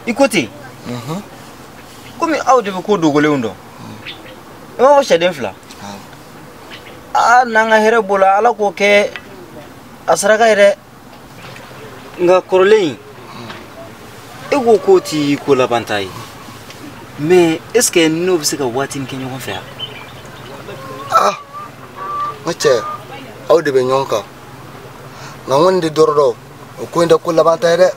I ko ten. Komi aw de bɛ ko dogolenw dɔn. I m'a fɔ sɛden 2. Aa n'an ka hɛrɛ b'o la Ala k'o kɛ a saraka ye dɛ. Nka kɔrɔlen in e ko k'o ti ko laban ta ye. Mais est ce que n'o bɛ se ka waatinin kɛ ɲɔgɔn fɛ yan? Ah n cɛ aw de bɛ ɲɔgɔn kan. Nka n kɔni tɛ dɔrɔ dɔn o ko in tɛ ko laban ta ye dɛ.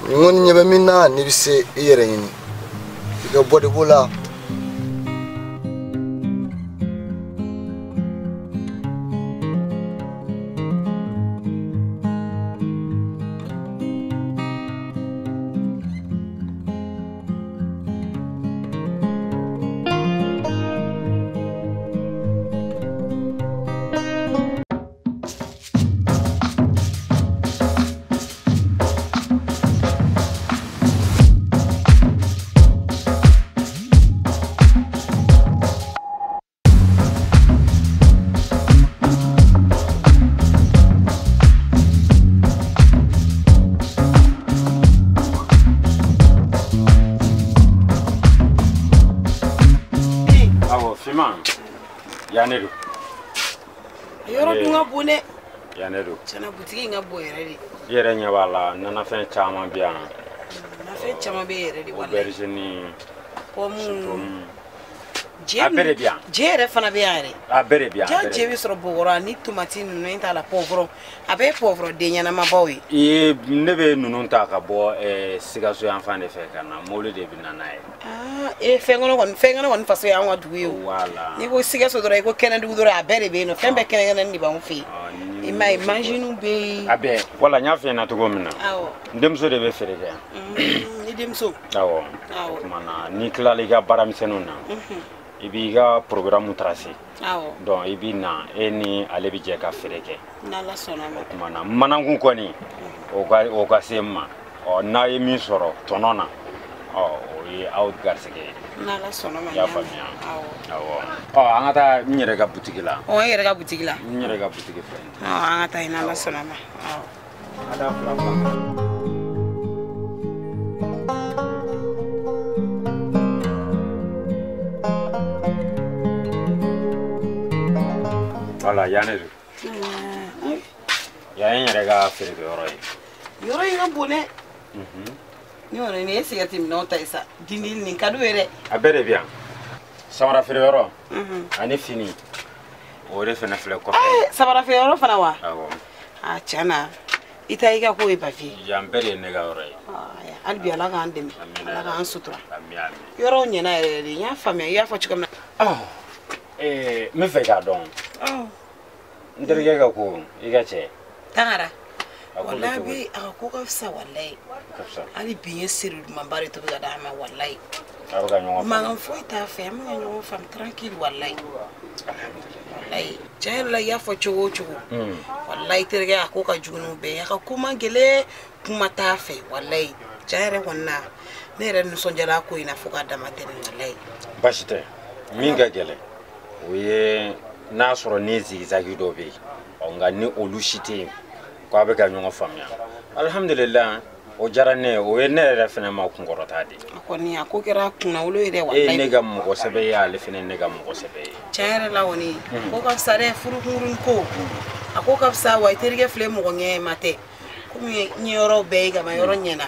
N kɔni ɲɛ bɛ min na n'i bɛ se i yɛrɛ ɲini i ka bɔ de b'o la. Butigi in ka bon yɛrɛ de. I yɛrɛ ɲɛ b'a la nanafɛn caman bɛ yan. Nafɛn caman bɛ yɛrɛ de walayi. Aubergine. Pomme. A bɛɛ de bɛ yan. Je yɛrɛ fana bɛ yan yɛrɛ. A bɛɛ de bɛ yan. Ja je bɛ sɔrɔ bɔgɔrɔ ani tomati ninnu t'a la poivron a bɛɛ ye poivron den ɲɛnamabaw ye. Ee ne bɛ ninnu ta ka bɔ Sikaso yan fan de fɛ ka na mobili de bɛ na n'a ye. Aa ee fɛn kɔnɔ faso y'anw ka dugu ye o. Voilà. N'i ko Sikaso dɔrɔn i ko kɛnɛdugu dɔrɔn a bɛɛ de bɛ yen nɔ fɛn bɛɛ kɛnɛ-kɛnɛni de b'anw fɛ yen. I m'a ye manjiniw bɛ yen. A bɛɛ wala n y'a f'i ɲɛna cogo min na. Awɔ. N denmuso de bɛ feere kɛ yan. Ni denmuso. Awɔ. Awɔ. O tuma na n'i tilala i ka baaramisɛnninw na. I b'i ka programme tracé. Awɔ. Donc i b'i na e ni ale bɛ jɛ ka feere kɛ. N'Ala sɔnna ma. O tuma na manankun kɔni o ka se n ma. Ɔ n'a ye min sɔrɔ tɔnɔ na ɔ o ye aw garisɛgɛ ye. N'Ala sɔnna ma. I y'a faamuya. Awɔ. Awɔ. Ɔ an ka taa n yɛrɛ ka butigi la. Ɔ e yɛrɛ ka butigi la. N yɛrɛ ka butigi filɛ nin ye. Ɔ an ka taa yen n'Ala sɔnna ma. Awɔ. An ka taa 2 2. Voilà, yan de don. Yan ye n yɛrɛ ka feerekɛyɔrɔ ye. Yɔrɔ in ka bon dɛ. Ni kɔni nin ye sigɛriti minɛnw ta ye sa. Dindin nin ka d'u ye dɛ. A bɛɛ de bɛ yan. Samara feereyɔrɔ. Ani fini. O de fana filɛ kɔfɛ. Ee samara feereyɔrɔ fana wa? Awɔ. Aa tiɲɛ na i ta i ka ko ye Bafi. Yan bɛɛ de ye ne ka yɔrɔ ye. Hali bi Ala k'an dɛmɛ. Ala k'an sutura. Ami ami. Yɔrɔw ɲɛna yɛrɛ de n y'a faamuya i y'a fɔ cogo min na. Ee n bɛ fɛ k'a dɔn. N terikɛ ka ko i ka cɛ. Tangara. Walahi a ka ko ka fisa walayi. Hali bi n ye seri dumanba de tobi ka d'a ma walayi. A bɛ ka ɲɔgɔn faamu. Mankan foyi t'a fɛ an bɛ ka ɲɔgɔn faamu tranquille walayi. Walayi tiɲɛ yɛrɛ la i y'a fɔ cogo o cogo. Walayi terikɛ a ko ka jugu n'o bɛɛ ye a ka ko man gɛlɛn kuma t'a fɛ walayi tiɲɛ yɛrɛ kɔni na ne yɛrɛ nisɔndiyara ko in na fo k'a dama tɛmɛ walayi. Baasi tɛ min ka gɛlɛn o ye n'a sɔrɔ ni zigzag dɔ bɛ yen ɔ nka ni olu si tɛ yen k'a bɛ ka ɲɔgɔn faamuya alihamudulila o diyara ne ye o ye ne yɛrɛ fana ma kunkɔrɔta de ye. A kɔni a ko kɛra kunnawolo ye dɛ walayi. E ye ne ka mɔgɔ sɛbɛ ye ale fana ye ne ka mɔgɔ sɛbɛ ye. Tiɲɛ yɛrɛ la kɔni ko ka fisa dɛ furu kunkurunin ko a ko ka fisa wa i terikɛ filɛ mɔgɔ ɲɛma tɛ komi n ye yɔrɔ bɛɛ ye kaban yɔrɔ ɲɛna.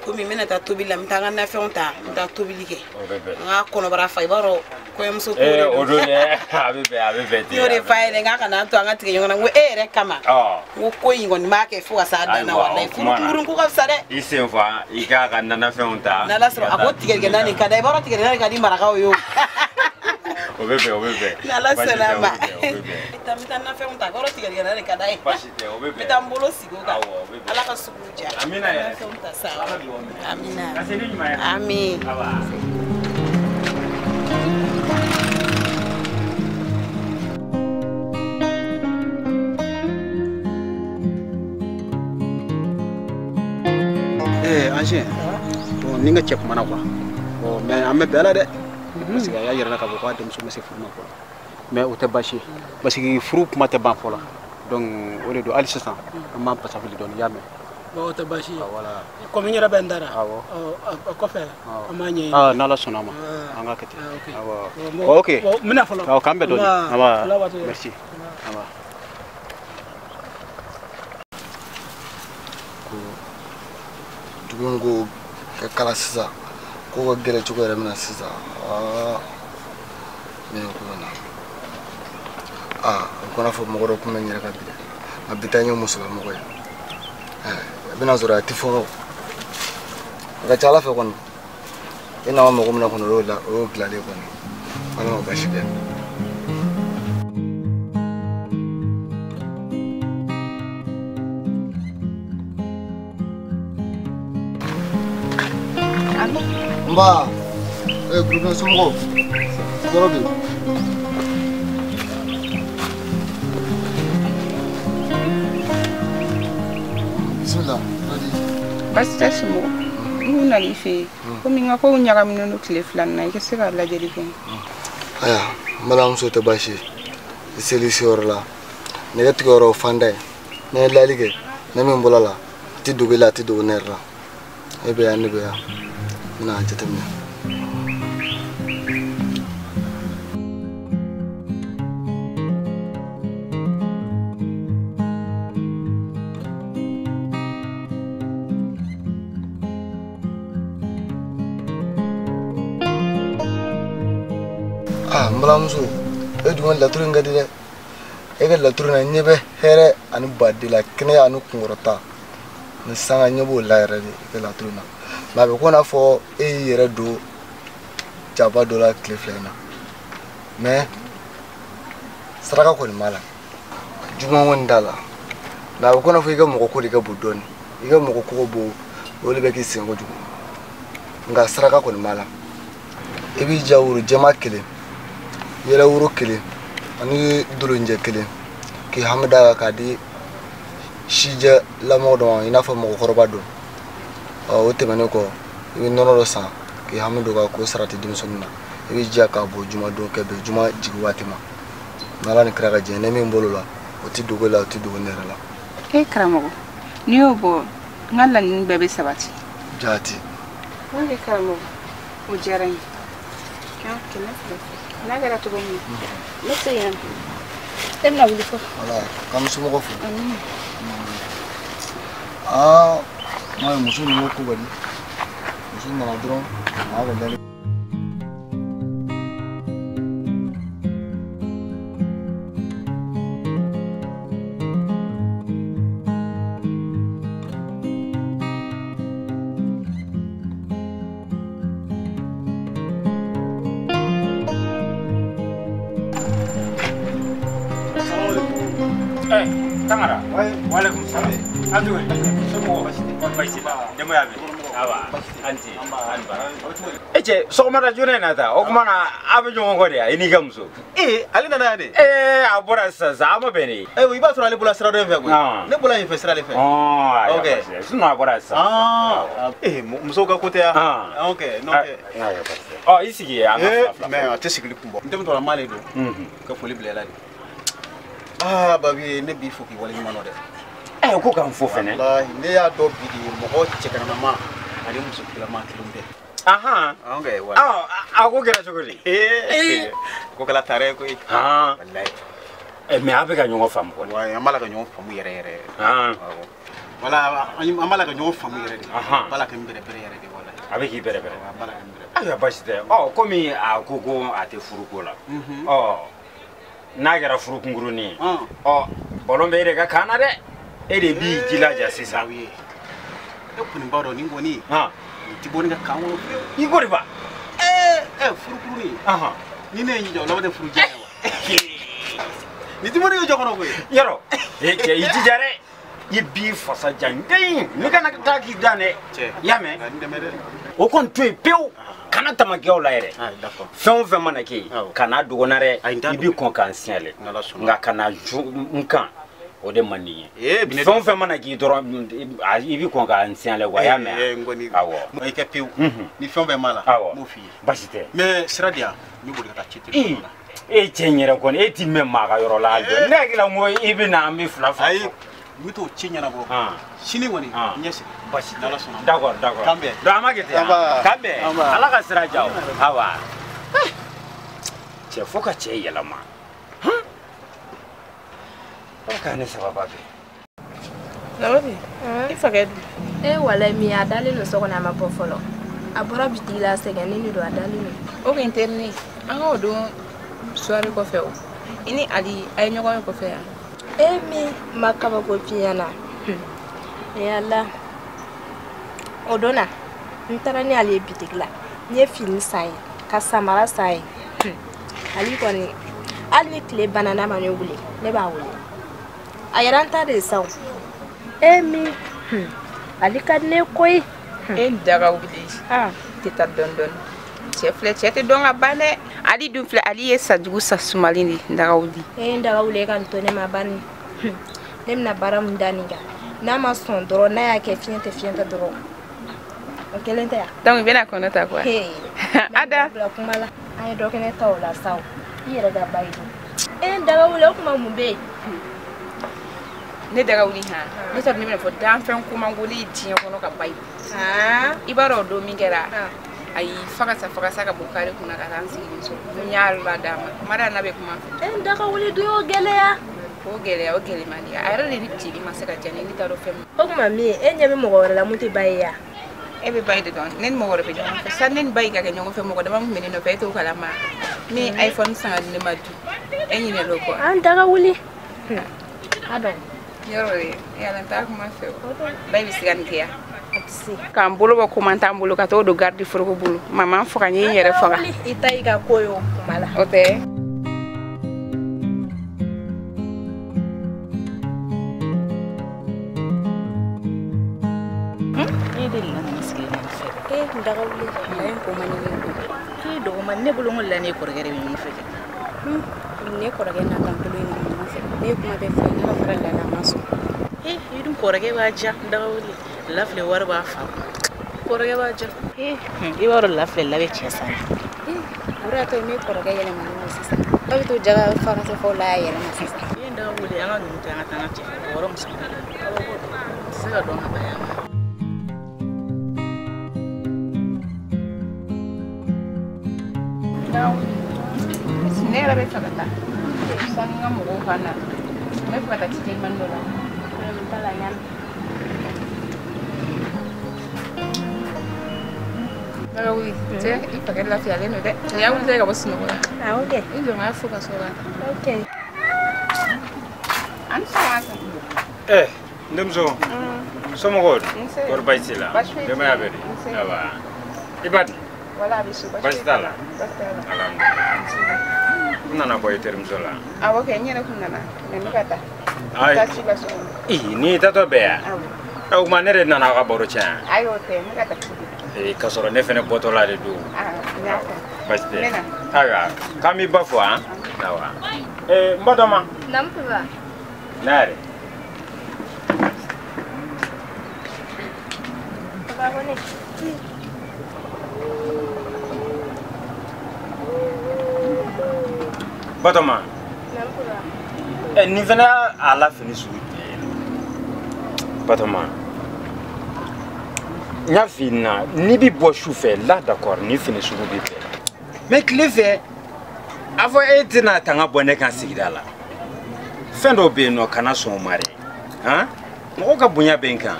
Komi n bɛna taa tobili la n bɛ taa n ka nafɛnw ta n bɛ taa tobili kɛ n ka kɔnɔbara fa i b'a dɔn kɔɲɔmuso ko de don. O don dɛ a bɛ bɛn a bɛ bɛn ten. N y'o de f'a ye dɛ n k'a kana to an ka tigɛ ɲɔgɔn na n ko e yɛrɛ kama. N ko ko in kɔni n b'a kɛ fo ka s'a dan na walayi furu kunkurunin ko ka fisa dɛ. I sen fa i k'a ka nanafɛnw ta. N'Ala sɔrɔ a ko tigɛdɛgɛ na nin ka d'a ye i b'a dɔn tigɛdɛgɛ na nin ka di marakaw ye o. O bɛ bɛn o bɛ bɛn. N'Ala sɔnna a ma. N bɛ taa nafɛnw ta i b'a dɔn tigɛdɛgɛ na nin ka d'a ye. Baasi tɛ o bɛ bɛn. N bɛ taa n bolo sigi o kan. Awɔ o bɛ bɛn. Ala ka sugu diya. Amina yɛrɛ. Nafɛnw ta sa. Ala dugawu minɛ. Amina. Ka se ni ɲuman ye. Amin. Aba. Ancien. Bon, ni nga cɛ kumana quoi. Bon, mais an bɛ bɛn la dɛ. Parce que a y'a yira n na k'a fɔ k'a denmuso ma se furu ma fɔlɔ. Mais o tɛ baasi ye. Parce que furu kuma tɛ ban fɔlɔ. Donc o de don hali sisan an b'an pasa fili dɔɔni i y'a mɛn. Bon o tɛ baasi ye. Voilà. Komi n yɛrɛ bɛ n da la. Awɔ. O kɔfɛ an b'a ɲɛɲini. Ah, n'Ala sɔnna a ma. An ka kɛ ten. Awɔ. Ok. Bon, n bɛna fɔlɔ. Awɔ, k'an bɛn dɔɔni. Nba. Nba. Merci. Nba. Ko dugu in ko ka kala sisan ko ka gɛlɛn cogo yɛrɛ min na sisan aa ne ye ko in na aa a bɛ n'a fɔ mɔgɔ dɔ kun bɛ n yɛrɛ ka bi dɛ nka bi ta n ye musolamɔgɔ ye a bɛna sɔrɔ a tɛ fɔ n kɔ a ka ca ala fɛ kɔni e n'a ma mɔgɔ min na kɔni o y'o dilanlen kɔni ala ma baasi kɛ. Nba, groupe somɔgɔw tɔɔrɔ bɛ yen. Bisimila, Radi. Baasi tɛ somɔgɔw. N kun nan'i fɛ yen. Komi n ka kow ɲagaminen don tile fila nin na, i ka se ka lajɛli kɛ. Ayiwa, n balimamuso tɛ baasi ye. I seli seyɔrɔ la, nɛgɛ tigɛyɔrɔ o fanda ye. N'a ye lali kɛ, ni min bɔra la, a tɛ dogo i la, a tɛ dogo ne yɛrɛ la. E bɛ yan, ne bɛ yan. N bɛna a jateminɛ. Ah, n balimamuso, e dun ka laturu in ka di dɛ. E ka laturu in na, ɲɛ bɛ hɛrɛ ani baden la, kɛnɛya ani kunkɔrɔta. Ni sanga ɲɛ b'o la yɛrɛ de i ka laturu in na. Mais a bɛ ko n'a fɔ e y'i yɛrɛ don jaba dɔ la tile fila in na. Mais saraka kɔni b'a la, juguman kɔni t'a la. Mais a bɛ ko n'a fɔ i ka mɔgɔ ko de ka bon dɔɔni. I ka mɔgɔ ko ka bon, o de bɛ k'i sɛgɛn kojugu. Nka saraka kɔni b'a la. I b'i ja woro jɛman kelen, yɛlɛ woro kelen ani dolonjɛ kelen k'i hami da kan k'a di sijɛ lamɔgɔ dɔ ma i n'a fɔ mɔgɔkɔrɔba dɔ. O tɛmɛnen kɔ i bɛ nɔnɔ dɔ san k'i hami don kan k'o sarati denmisɛnnin na. I bɛ jija k'a bɔ juma don kɛ bɛn juma jigin waati ma. N'Ala ni kira ka jɛ ni min bolo la o tɛ dogo la o tɛ dogo ne yɛrɛ la. E karamɔgɔ, n'i y'o bɔ n ka laɲini bɛɛ bɛ sabati. Jaati. Ok karamɔgɔ, o diyara n ye. 200. N'a kɛra cogo min na, n bɛ segin ka na. E bɛna wuli fɔlɔ. Wala, k'an bɛ somɔgɔw fo. Aa, n'a ye muso ninnu ko bali. Muso nana dɔrɔn, a bɛ lali. Tangara. Waalaikum salam. Abdul. Denbaya bɛ. Awa. Anti. Anba. E cɛ sɔgɔmada joona in na ta o tuma na a bɛ ɲɔgɔn kɔ de ya i n'i ka muso. Ee ale nana yan de. Ee a bɔra sisan sisan a ma bɛn ne. Ee i b'a sɔrɔ ale bɔra sira dɔ in fɛ koyi. Ne bɔra yen fɛ sira de fɛ. Ok. Sinon a bɔra sisan. Ee musow ka ko tɛ ya. Ok n'o tɛ. Ɔ i sigi an ka fila fila. Mais a tɛ sigili kun bɔ. N tɛmɛtɔ la n m'ale don. Ka foli bila i la de. Ah Babi ne b'i fo k'i waleɲuman dɔn dɛ. Eh ko k'an fo fɛnɛ. Walahi ne y'a dɔn bi de mɔgɔ cɛganama ani muso kilama kelen tɛ. Ahan. Ok wala. Ah a ko kɛra cogo di? Ee ko kɛra tare ye koyi. Han. Walahi. Eh mais a bɛ ka ɲɔgɔn faamu kɔni. Wa an b'a la ka ɲɔgɔn faamu yɛrɛ yɛrɛ. Han. Awɔ. Wala an b'a la ka ɲɔgɔn faamu yɛrɛ de. Ahan. A b'a la ka n bɛrɛ bɛrɛ yɛrɛ de walahi. A bɛ k'i bɛrɛ bɛrɛ. A b'a la ka n bɛrɛ bɛrɛ. Ayiwa baasi tɛ. Ɔ komi a ko ko a tɛ furuko la. Ɔ n'a kɛra furu kunkurunin ye. Ɔ ballon bɛ e de ka kan na dɛ. E de b'i jilaja sisan. E kɔni b'a dɔn nin kɔni. Nin ti bɔ ne ka kan kɔnɔ fiyewu. I ko de ba. Ee furukurunin. Ni ne ye n jija o laban tɛ furu diya ye wa. Nin ti bɔ ne ka jɔ kɔnɔ koyi. Yɔrɔ e cɛ i jija dɛ. I b'i fasa ja n den ni kana taa k'i dan dɛ. Cɛ. I y'a mɛn. Nka n dɛmɛ dɛ. O kɔni to yen pewu. Kana tama kɛ o la yɛrɛ. Fɛn o fɛn mana kɛ yen. Kana dogo n na dɛ. I b'i kɔn k'an siɲɛlɛ. Nka kana ju n kan. O de man di n ye. Fɛn o fɛn mana k'i dɔrɔn i b'i kɔn k'an siɲɛlɛ wa i y'a mɛn. Awɔ. I kɛ pewu. Ni fɛn o fɛn b'a la. Awɔ. N b'o f'i ye. Baasi tɛ. Mais sira di yan n bɛ boli ka taa ci téléphone la. E cɛ in yɛrɛ kɔni e t'i mɛn maa ka yɔrɔ la hali dɔɔni. Ne hakili la n ko i bɛ na an bɛ fila fila. Ayi N bɛ t'o ci ɲɛnabɔ. Sini kɔni n ɲɛ sigi. Basi tɛ. N'Ala sɔnna. D'accord, d'accord. K'an bɛn. Donc an b'a kɛ ten. K'an bɛn. Ala ka sira diya o. Awa. Cɛ fo ka cɛ yɛlɛma. Ala k'an ni sababa bɛn. Nawabi, i fakɛ dun? E walayi min a dalen don so kɔnɔ a ma bɔ fɔlɔ. A bɔra bitigi la a sɛgɛnnen de don a dalen don. O kun tɛ ne an k'o don soirée kɔfɛ o. I ni Ali a ye ɲɔgɔn ye kɔfɛ yan. E min ma kabako f'i ɲɛna. E Ala. O don na n taara ni Ale ye bitigi la. N ye fini san ye ka samara san ye. Ali kɔni hali ni tile banna n'a ma ne wele ne b'a wele. A yɛrɛ an ta de sa o. E min Ali ka di ne koyi. E daga wuli. Tɛ taa dɔɔni dɔɔni. Cɛ filɛ cɛ tɛ dɔn ka ban dɛ. Ali dun filɛ Ali ye sajugu sa sumalen de daga wuli. E daga wuli e ka nin to ne ma bani. Ne bɛna baara min da nin kan n'a ma sɔn dɔrɔn n'a y'a kɛ fiɲɛ tɛ dɔrɔn. O kelen tɛ yan. Donc i bɛna kɔnɔ ta quoi. Ada. Bila kuma la an ye dɔ kɛ ne ta o la sa o. I yɛrɛ ka ba ye dun. E daga wuli o kuma mun bɛ yen? Ne daga wuli han ne t'a dɔn ne bɛna fɔ danfɛn ko man go ne ye diɲɛ kɔnɔ ka ba ye. I b'a dɔn o don min kɛra ayi fagasa ka bɔ kare kunna ka taa n sigilen sɔrɔ n y'a la d'a ma kuma dɔ n'a bɛ kuma fɛ. E daga wuli dun y'o gɛlɛya. O gɛlɛya o gɛlɛya man di a yɛrɛ de ni jeli ma se ka diya ne ne t'a dɔn fɛn min. O kuma min e ɲɛ bɛ mɔgɔ wɛrɛ la mun tɛ ba ye ya? E bɛ ba ye de dɔn ne ni mɔgɔ wɛrɛ bɛ ɲɔgɔn fɛ sani ne ni ba ye ka kɛ ɲɔgɔn fɛ mɔgɔ dama min bɛ ne nɔfɛ e t'o kalama ne ye iPhone san ka di ne ma dun e ɲinɛ l'o kɔ. An daga wuli. A dɔn. Yɔrɔ de yala n t'a kuma fɛ o ba bɛ se ka nin kɛ yan. K'an bolo bɔ ko man t'an bolo ka t'o don garde foroko bolo mama faga n ye n yɛrɛ faga. I ta i ka ko ye o kuma la. O tɛ. E de la nana sigi ne fɛ. E daga wuli. La in ko man ɲi ko. E dɔgɔma ne bolo n ko la ne kɔrɔkɛ de bɛ ɲɔgɔn fɛ kɛ. Ne kɔrɔkɛ n'a kan bolo in ɲɔgɔn fɛ. Ne ye kuma bɛɛ fɔ ne ka fara la ma sɔn. I dun kɔrɔkɛ b'a diya daga wuli. Lafilɛ wari b'a fa kun. Kɔrɔkɛ b'a diya. I b'a dɔn lafilɛ la bɛ cɛ san. O de y'a to ne kɔrɔkɛ yɛlɛmalen don sisan. Aw bɛ to jaga faransɛfɔw la a yɛrɛ ma sisan. I ye daga wuli an ka ninnu to an ka taa an ka cɛ fɛ. O yɔrɔ muso la. Kabako don. Tɛ se ka dɔn ka ban yan. Ne yɛrɛ bɛ fɛ ka taa sani n ka mɔgɔw ka na n bɛ fɛ ka taa ci telimani dɔ la. Daga wuli cɛ i fakɛ lafiyalen don dɛ nin y'a wuli ka bɔ sunɔgɔ la. Awɔ kɛ. I jɔ n k'a fo ka sɔrɔ ka taa. Ok. An sɔgɔma sa. N denmuso somɔgɔw dun? Kɔri baasi t'i la? Denbaya bɛ di? Awa i ba dun? Wala a bɛ so baasi t'a la? Alhamdulilah. N nana bɔ i terimuso la. Awɔ kɛ n yɛrɛ kun nana mɛ n bɛ ka taa. Ayi. Taa ci la so kɔnɔ. Ee n'i taatɔ bɛɛ yan? Awɔ. O tuma ne de nana aw ka baro tiɲɛ yan. Ayi o tɛ n bɛ ka taa ci de. Ee k'a sɔrɔ ne fɛnɛ bɔtɔla de don. Aa n y'a faamu. Baasi tɛ. N bɛ na. Ayiwa k'an b'i ba fo han. Awa. Ee n batɔma. Naamu papa. Na yɛrɛ. Papa ko ne. Batɔma. Naamu papa. Nin fɛnɛ y'a la fini sugu jumɛn ye? Batɔma. N y'a f'i ɲɛna n'i bɛ bɔ su fɛ là d'accord ni fini sugu bɛ bɛn. Mais tile fɛ a fɔ e tɛna tanga bɔ ne kan sigida la. Fɛn dɔw bɛ yen nɔ kana sɔn o ma dɛ. Han? Mɔgɔw ka bonya bɛ n kan.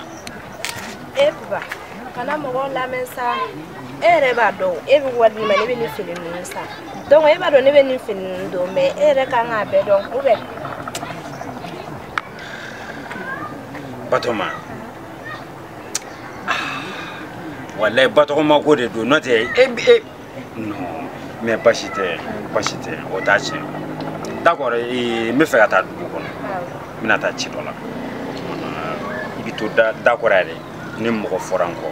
E papa kana mɔgɔw lamɛn sa. E yɛrɛ b'a dɔn e bɛ wari di ne ma ne bɛ nin fini ninnu san. Donc e b'a dɔn ne bɛ nin fini ninnu don mais e yɛrɛ kan k'a bɛɛ dɔn ou bien? Batɔma. Walayi batɔgɔma ko de don n'o tɛ e non mais baasi tɛ o t'a tiɲɛ. D'accord n bɛ fɛ ka taa dugu kɔnɔ. N bɛna taa ci dɔ la. I bɛ to da kɔrɔ yan dɛ ni mɔgɔ fɔra n kɔ.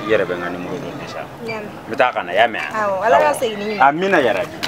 I yɛrɛ bɛ n ka numéro dɔn déjà. N bɛ taa ka na i y'a mɛn? Awɔ Ala ka segin n'i ɲuman. Amina yarabi.